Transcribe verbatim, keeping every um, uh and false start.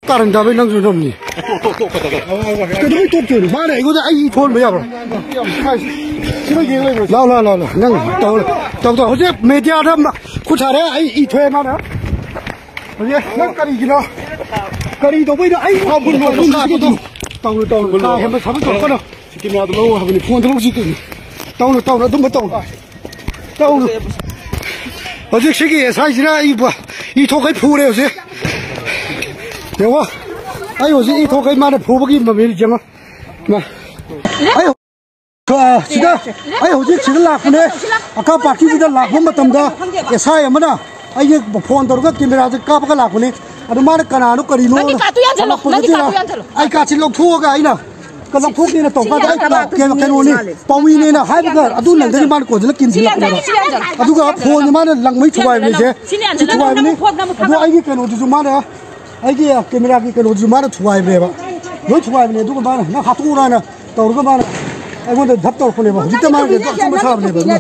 ꯀꯥꯔꯟ ꯇꯥꯕꯩ ꯅꯪꯁꯨ ꯅꯝꯅꯤ꯫ ꯀꯩꯗꯧꯕꯩ ꯇꯣꯛꯇꯣꯏꯅꯣ? ꯃꯥꯅ ꯑꯩꯉꯣꯟꯗ ꯑꯩ ꯏ ꯊꯣꯛꯍꯟꯕ ꯌꯥꯕ꯭ꯔꯣ? ꯁꯤꯗ ꯌꯦꯡ ꯂꯩꯕ꯭ꯔꯣ? ꯂꯥꯎ, ꯂꯥꯎ, ꯂꯥꯎ, ꯂꯥꯎ꯫ ꯅꯪ ꯇꯧ, ꯇꯧ, ꯇꯧ꯫ ꯍꯧꯖꯤꯛ ꯃꯦꯗꯤꯌꯥꯗ ꯃ-, ꯈꯨꯠ ꯁꯥꯔꯦ, ꯑꯩ ꯏ ꯊꯣꯛꯑꯦ ꯃꯥꯅ꯫ ꯍꯧꯖꯤꯛ ꯅꯪ ꯀꯔꯤꯒꯤꯅꯣ? ꯀꯔꯤ ꯇꯧꯕꯩꯅꯣ? ꯑꯩ ꯐꯥꯎꯕ ꯅꯣꯛꯄ ꯁꯥꯕꯗꯣ꯫ ꯇꯧꯅꯨ, ꯇꯧꯅꯨ꯫ ꯀꯥ ꯍꯦꯟꯕ ꯁꯥꯕ ꯇꯧꯔꯛꯀꯅꯨ꯫ ꯁꯤ ꯀꯦꯃꯦꯔꯥꯗꯣ ꯂꯧ ꯍꯥꯏꯕꯅꯤ, ꯐꯣꯟꯗꯣ ꯂꯧꯁꯤ ꯀꯩꯅꯣ꯫ ꯇꯧꯅꯨ, ꯇꯧꯅꯨ, ꯑꯗꯨꯝꯕ ꯇꯧꯅꯨ꯫ ꯇꯧꯅꯨ꯫ ꯍꯧꯖꯤꯛ ꯁꯤꯒꯤ ꯑꯦꯁ ꯑꯥꯏꯁꯤꯅ ꯑꯩꯕꯨ ꯏ ꯊꯣꯛꯈꯩ ꯐꯨꯔꯦ ꯍꯧꯖꯤꯛ꯫ ꯌꯦꯡꯉꯣ꯫ ꯑꯩ ꯍꯧꯖꯤꯛ ꯏ ꯊꯣꯛꯈꯩ ꯃꯥꯅ ꯐꯨꯕꯒꯤ ꯃꯃꯤꯗꯤ ꯌꯦꯡꯉꯣ꯫ ꯃꯥ꯫ ꯑꯩ, ꯑ, ꯁꯤꯗ, ꯑꯩ ꯍꯧꯖꯤꯛ ꯁꯤꯗ ꯂꯥꯛꯄꯅꯦ꯫ ꯑꯀꯥ ꯄꯥꯔꯇꯤꯁꯤꯗ ꯂꯥꯛꯄ ꯃꯇꯝꯗ ꯑꯦꯁ ꯑꯥꯏ ꯑꯃꯅ ꯑꯩꯒꯤ ꯐꯣꯟ ꯇꯧꯔꯒ ꯀꯦꯃꯦꯔꯥꯁꯦ ꯀꯥꯞꯄꯒ ꯂꯥꯛꯄꯅꯦ꯫ ꯑꯗꯨ ꯃꯥꯅ ꯀꯅꯥꯅꯣ ꯀꯔꯤꯅꯣ ꯅꯪꯒꯤ ꯀꯥꯔꯠꯇꯨ ꯌꯥꯟꯁꯤꯜꯂꯣ, ꯅꯪꯒꯤ ꯍꯪꯉꯛꯄꯁꯤꯗ ꯀꯥꯔꯠꯇꯨ ꯌꯥꯟꯁꯤꯜꯂꯣ꯫ ꯑꯥꯏ ꯀꯥꯔꯠꯁꯤ ꯂꯧꯊꯣꯛꯑꯒ ꯑꯩꯅ ꯀ-, ꯂꯧꯊꯣꯛꯀꯦꯅ ꯇꯧ ꯀꯥꯟꯗ ꯑꯩ ꯀ-, ꯀ-, ꯀꯩꯅꯣꯅꯤ, ꯄꯥꯎꯃꯤꯅꯦꯅ ꯍꯥꯏꯕꯒ ꯑꯗꯨ ꯅꯪꯗꯒꯤ ꯃꯥꯅ ꯀꯣꯟꯁꯤꯜꯂ ꯀꯤꯟꯁꯤꯜꯂꯛꯄꯅꯦꯕ꯫ ꯑꯗꯨꯒ ꯐꯣꯟꯁꯦ ꯃꯥꯅ ꯂꯪꯕꯩ ꯊꯨꯒꯥꯏꯕꯅꯤꯁꯦ꯫ ꯁꯤ ꯊꯨꯒꯥꯏꯕꯅꯤ꯫ ꯑꯗꯣ ꯑꯩꯒꯤ ꯀꯩꯅꯣꯗꯨꯁꯨ ꯃꯥꯅ, ꯑꯩꯒꯤ ꯀꯦꯃꯦꯔꯥꯒꯤ ꯀꯩꯅꯣꯗꯨꯁꯨ ꯃꯥꯅ ꯊꯨꯒꯥꯏꯕꯅꯦꯕ꯫ ꯂꯣꯏ ꯊꯨꯒꯥꯏꯕꯅꯦ꯫ ꯑꯗꯨꯒ ꯃꯥꯅ ꯅꯪ ꯍꯥꯠꯇꯣꯛꯎꯔꯥꯅ ꯇꯧꯔꯒ ꯃꯥꯅ ꯑꯩꯉꯣꯟꯗ ꯙꯞ ꯇꯧꯔꯛꯄꯅꯦꯕ꯫ ꯍꯧꯖꯤꯛꯇ ꯃꯥꯅ ꯑꯆꯨꯝꯕ ꯁꯥꯕꯅꯦꯕ ꯑꯗꯨꯅ꯫